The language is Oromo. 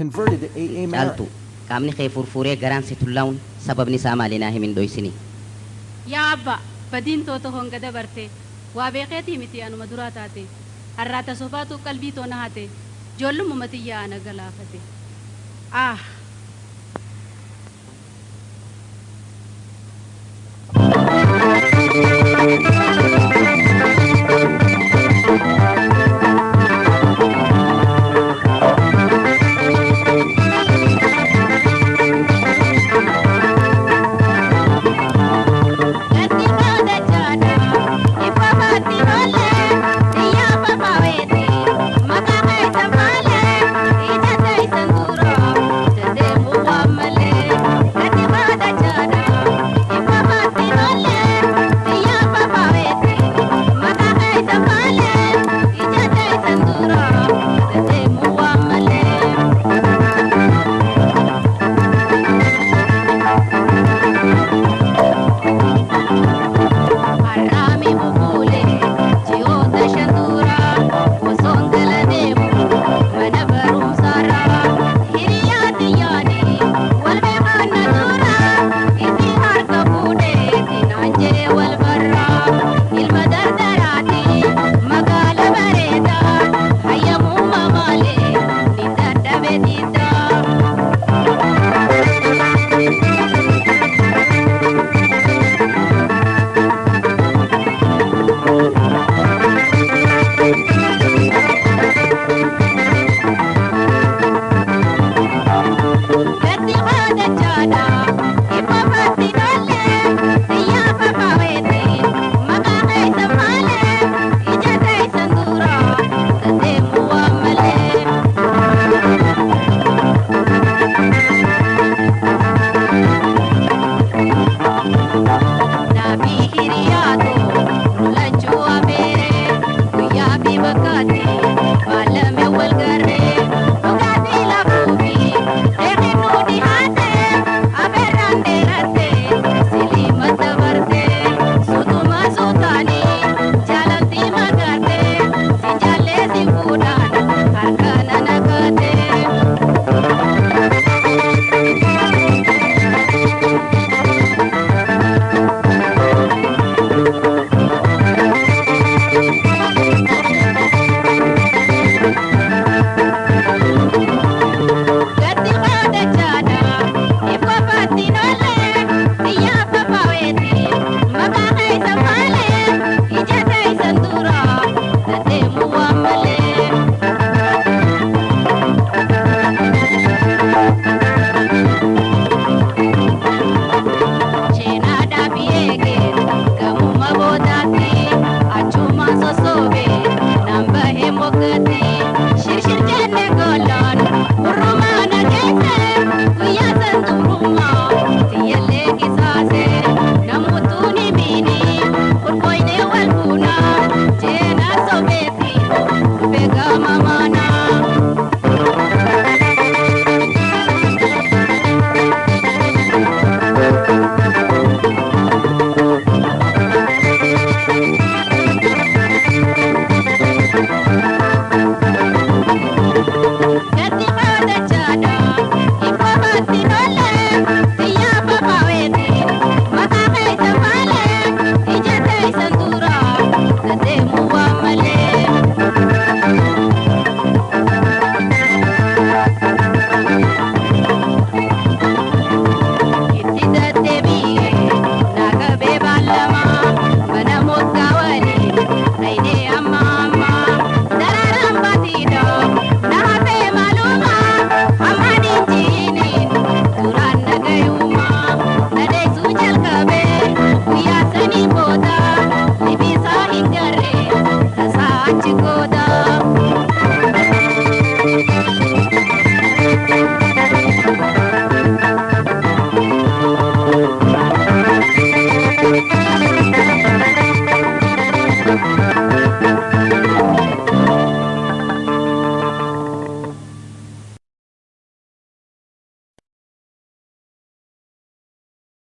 Converted to AA Caaltu marriage. Qaamni kee furfuuree garaan si tullaa'uun sababni isaa maali naa himin dhoysini. Yaa abba, badiin toota honga dabarte waa beekeetii miti anuma duraa taate har'aata sofaatu qalbii toona hate ijoollummaa tiyyaa ana galaafate. Ah! Gatti booda jaadha, ifa baatti tole, xiyyaa fafaweeti, maqaa keessan malee, ija teessan dura, dandeemu waan malee. Gatti booda jaadha, ifa baatti tole, xiyyaa fafaweeti, maqaa keessan malee, ija teessan dura, dandeemu waan malee. Har'aami bubuule ji'oota shan dura osoon gala deemu mana barumsaarra hiriyaa xiyyaani wal beekanna dura itti harka fuudhee tinaan jee wal barra ilma dardaraati magaala bareeda hayyamummaa malee ni dadhabe.